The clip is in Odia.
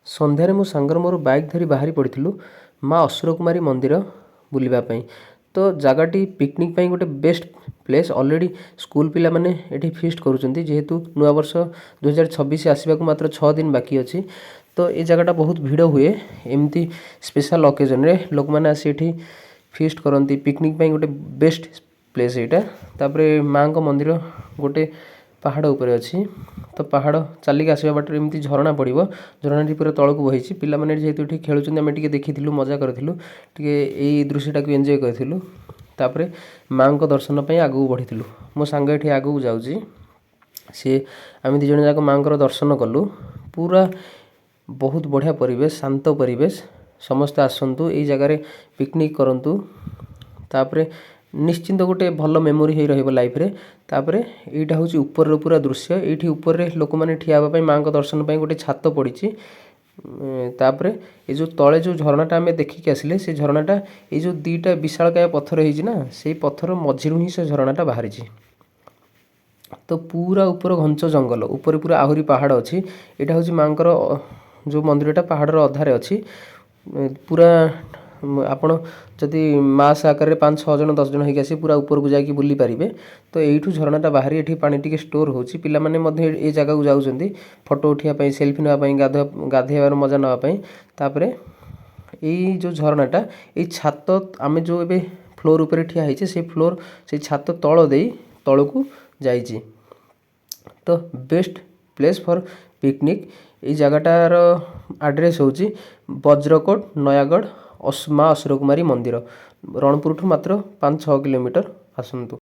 ସନ୍ଧ୍ୟାରେ ମୋ ସାଙ୍ଗର ମୋର ବାଇକ୍ ଧରି ବାହାରି ପଡ଼ିଥିଲୁ ମା ଅସୁରକୁମାରୀ ମନ୍ଦିର ବୁଲିବା ପାଇଁ। ତ ଜାଗାଟି ପିକନିକ୍ ପାଇଁ ଗୋଟେ ବେଷ୍ଟ ପ୍ଲେସ୍। ଅଲରେଡ଼ି ସ୍କୁଲ ପିଲାମାନେ ଏଠି ଫିଷ୍ଟ କରୁଛନ୍ତି। ଯେହେତୁ ନୂଆବର୍ଷ 2026 ଆସିବାକୁ ମାତ୍ର 6 ଦିନ ବାକି ଅଛି, ତ ଏ ଜାଗାଟା ବହୁତ ଭିଡ଼ ହୁଏ। ଏମିତି ସ୍ପେଶାଲ ଅକେଜନରେ ଲୋକମାନେ ଆସି ଏଠି ଫିଷ୍ଟ କରନ୍ତି। ପିକନିକ୍ ପାଇଁ ଗୋଟେ ବେଷ୍ଟ ପ୍ଲେସ୍ ଏଇଟା। ତାପରେ ମାଆଙ୍କ ମନ୍ଦିର ଗୋଟେ ପାହାଡ଼ ଉପରେ ଅଛି। ତ ପାହାଡ଼ ଚାଲିକି ଆସିବା ବାଟରେ ଏମିତି ଝରଣା ପଡ଼ିବ। ଝରଣାଟି ପୁରା ତଳକୁ ବହିଛି। ପିଲାମାନେ ଯେହେତୁ ଏଠି ଖେଳୁଛନ୍ତି, ଆମେ ଟିକେ ଦେଖିଥିଲୁ, ମଜା କରିଥିଲୁ, ଟିକେ ଏଇ ଦୃଶ୍ୟଟାକୁ ଏନ୍ଜୟ କରିଥିଲୁ। ତାପରେ ମାଆଙ୍କ ଦର୍ଶନ ପାଇଁ ଆଗକୁ ବଢ଼ିଥିଲୁ। ମୋ ସାଙ୍ଗ ଏଠି ଆଗକୁ ଯାଉଛି ସିଏ। ଆମେ ଦୁଇ ଜଣ ଯାକ ମାଆଙ୍କର ଦର୍ଶନ କଲୁ। ପୁରା ବହୁତ ବଢ଼ିଆ ପରିବେଶ, ଶାନ୍ତ ପରିବେଶ। ସମସ୍ତେ ଆସନ୍ତୁ, ଏଇ ଜାଗାରେ ପିକନିକ୍ କରନ୍ତୁ। ତାପରେ ନିଶ୍ଚିନ୍ତ ଗୋଟେ ଭଲ ମେମୋରି ହେଇ ରହିବ ଲାଇଫ୍ରେ। ତାପରେ ଏଇଟା ହେଉଛି ଉପରର ପୁରା ଦୃଶ୍ୟ। ଏଇଠି ଉପରେ ଲୋକମାନେ ଠିଆ ହେବା ପାଇଁ, ମାଆଙ୍କ ଦର୍ଶନ ପାଇଁ ଗୋଟେ ଛାତ ପଡ଼ିଛି। ତାପରେ ଏ ଯେଉଁ ତଳେ ଯେଉଁ ଝରଣାଟା ଆମେ ଦେଖିକି ଆସିଲେ, ସେ ଝରଣାଟା ଏଇ ଯେଉଁ ଦୁଇଟା ବିଶାଳକାୟ ପଥର ହେଇଛି ନା, ସେଇ ପଥର ମଝିରୁ ହିଁ ସେ ଝରଣାଟା ବାହାରିଛି। ତ ପୁରା ଉପର ଘଞ୍ଚ ଜଙ୍ଗଲ, ଉପରେ ପୁରା ଆହୁରି ପାହାଡ଼ ଅଛି। ଏଇଟା ହେଉଛି ମାଆଙ୍କର ଯେଉଁ ମନ୍ଦିରଟା ପାହାଡ଼ର ଅଧାରେ ଅଛି ପୁରା। ଆପଣ ଯଦି ମାସ୍ ଆକାରରେ ପାଞ୍ଚ ଛଅ ଜଣ, 10 ଜଣ ହେଇକି ଆସି ପୁରା ଉପରକୁ ଯାଇକି ବୁଲି ପାରିବେ। ତ ଏଇଠୁ ଝରଣାଟା ବାହାରି ଏଠି ପାଣି ଟିକେ ଷ୍ଟୋର୍ ହେଉଛି। ପିଲାମାନେ ମଧ୍ୟ ଏ ଜାଗାକୁ ଯାଉଛନ୍ତି ଫଟୋ ଉଠିବା ପାଇଁ, ସେଲ୍ଫି ନେବା ପାଇଁ, ଗାଧେଇବାର ମଜା ନେବା ପାଇଁ। ତାପରେ ଏଇ ଯେଉଁ ଝରଣାଟା, ଏଇ ଛାତ, ଆମେ ଯେଉଁ ଏବେ ଫ୍ଲୋର୍ ଉପରେ ଠିଆ ହେଇଛେ, ସେଇ ଫ୍ଲୋର୍, ସେଇ ଛାତ ତଳ ଦେଇ ତଳକୁ ଯାଇଛି। ତ ବେଷ୍ଟ ପ୍ଲେସ୍ ଫର୍ ପିକନିକ୍। ଏଇ ଜାଗାଟାର ଆଡ୍ରେସ୍ ହେଉଛି ବଜ୍ରକୋଟ, ନୟାଗଡ଼, ମା ଅସୁରକୁମାରୀ ମନ୍ଦିର, ରଣପୁରଠୁ ମାତ୍ର 5-6 କିଲୋମିଟର। ଆସନ୍ତୁ।